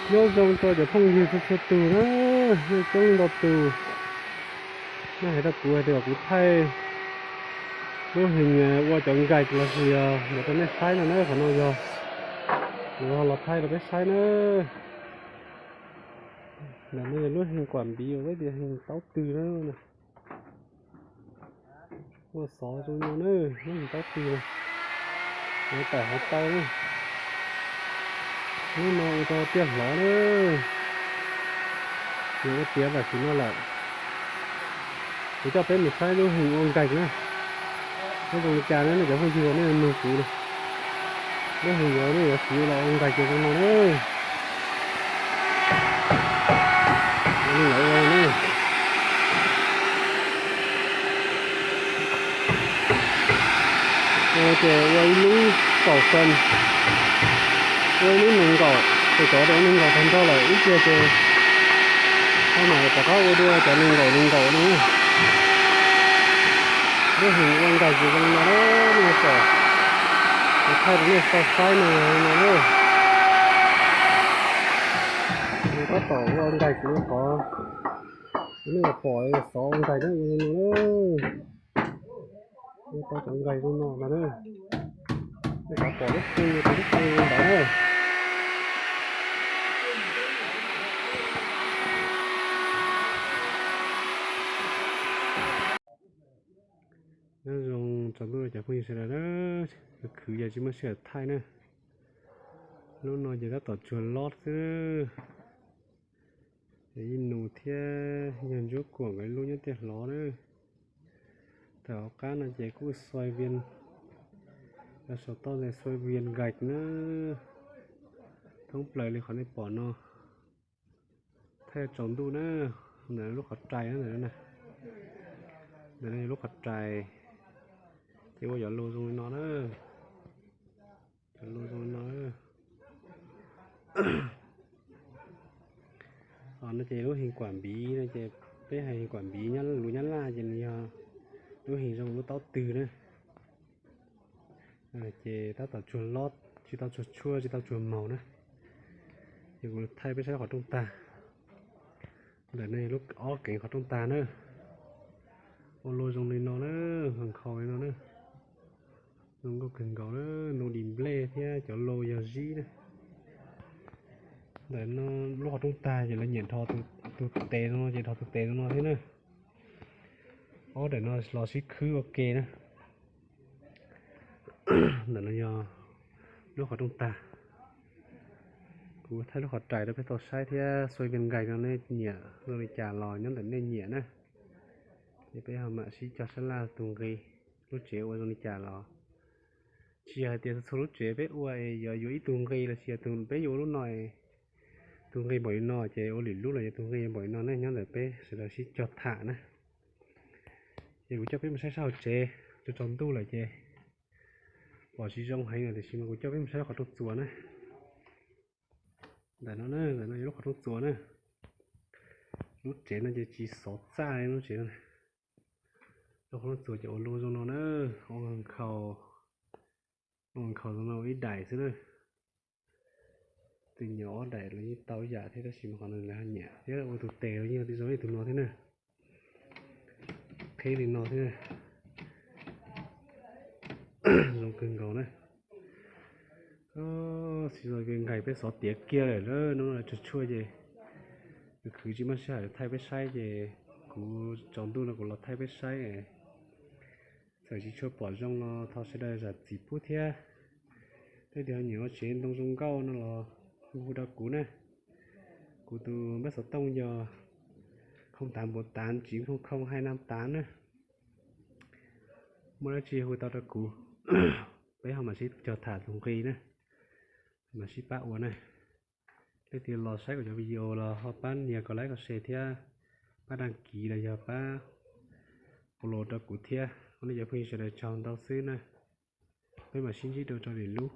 Nyob zoo rau cov phooj ywg txhua txhua tus na, nej coob leej ntau tus nej hais rau kuv hais tias kom kuv thaij lub hlis ua cov nkais los sis yog mus rau nej saib no na, qhov no yog kuv los thaij rau peb saib na. Ntawm no yog lub hlis kuam npiv uas peb tias hlis taub tw na. Ua xov zoo no na, lub hlis taub tw na, ua tawm hauv taw na. Lub no ua rau tiaj hlov na. Nws ua tiav tam sim no lawm. Kuv coj peb mus saib lub hlis ua nkais na. Lub zoo li cas na nej cov phooj ywg nej nug kuv na. Lub hlis uas nej yuav siv los ua nkais ces zoo no na. Ua li ntawd na. Ua ces ua ib lub kaum xees, ua ib lub nees nkaum, ces cov uas nees nkaum tag nrho lawm ib pliag ces ho mam rov qab ua dua cov nees nkaum nees nkaum no. Lub hlis ua nkais ces zoo li no na, nej pom, kuv thaij rau nej tau saib no yog li no na. Tab tom ua nkais kuv qhov, nej pom xov ua nkais na, ua zoo no na. Ua tau cov nkais zoo no ntag na. Nej pom lub qe, lub qe ntawd na. Nyob zoo tsaus ntuj cov phooj ywg sawv daws na, khwv khwv ces tsis muaj sij hawm thaij na. Lub no ces tab tom tsuag lod xwb. Ces ib nus thiab yog ntsuab kuam nkawd ib lub nyob tiaj hlov na. Tawm hauv qab no ces kuj xoay vias, saum toj ces xoay vias nkais na. Thoob plaws li qhov nej pom no. Thaij tsaus ntuj na, ntawm lub qhov rais na, ntawm no yog lub qhov rais, ces ua cov lus zoo li no na. Cov lus zoo li no. No ces lub his kuam npiv no ces peb hais his kuam npiv nyob lus Nyab Laj ces nws yog lub his zoo lub taub twg na. Ces tab tom tsuag lob, tsis tau tsuag tshuaj, tsis tau tsuag maus na. Ces kuv thaij peb saib qhov rooj tag. Ntawm no yog lub ob kev qhov rooj tag na. Ua luaj zoo li no na, nkhaus li no na. Zoo nkauj kawg nkaus na, nus dim nplej thiab cov lau yog zib na. Ntawm no lub qhov rooj tag ces lawv nyiam dhos tus tes zoo no ces dhos tus tes zoo no thiab na. Ob daim no los sib khwb ua ke na. Ntawm no yog lub qhov rooj tag. Kuv thaij lub qhov rais rau peb tau saib thiab xuas vias nkais no nej nyiam zoo li cas los nyob ntawm nej nyiam na. Ces peb ho mam sib cog sab laj tus nqi, lub tsev ua zoo li cas los. Tsis yog hais tias txhua lub tsev peb ua es yuav yuav ib tug nqi los sis yog tus peb yuav ua lub no, tus nqi npaum li no ces ua lwm lub los yog tus nqi npaum li no ne, nyob ntawm peb sawv daws sib cog tham na. Ces kuv coj peb mus saib sab hauv tsev, tsaus ntuj lawm ces pom tsis zoo heev lawm tiam sis mas kuv coj peb mus saib qhov rooj txuas na. Ntawm no, ntawm no yog lub qhov rooj txuas na. Lub tsev no ces tsis xov txaj li lub tsev no. Lub qhov rooj txuas ces ua luaj zoo no na, ua nkhaus, ua nkhaus zoo no ib daim xwb na. Tus nyiam ob daim los yeej tau ib yam thiab tab sis mas qhov no lawv ho nyiam thiab ua tus tes los yeej ua tib zoo ib tug no thiab na. Qheb li no thiab. Zoo kawg nkaus na. Xis los nkais peb xov tiav kiag lawm, hnub no tsuag tshuaj ces khwv tsis muaj sij hawm thaij peb saib ces kuv tsaus ntuj no kuv los thaij peb saib. Txawm tsis tshua pom zoo los thov sawv daws zam txim pub thiab. Leej twg ho nyiam ua tsev ntoo zoo nkauj no los hu rau kuv na. Kuv tus npawb xov tooj yog không tám bốn tám chín không không hai năm tám na. Muaj dab tsi hu tau rau kuv, peb ho mam sib cog tham tus nqi na, mam sib pab ua na. Leej twg los saib kuv cov video los ho pab nias kom like kom share thiab pab đăng ký los yog pab follow rau kuv thiab. Ua nej cov phooj ywg sawv daws tsaug ntau xwb na. Peb mam sib ntsib dua rau lwm lub.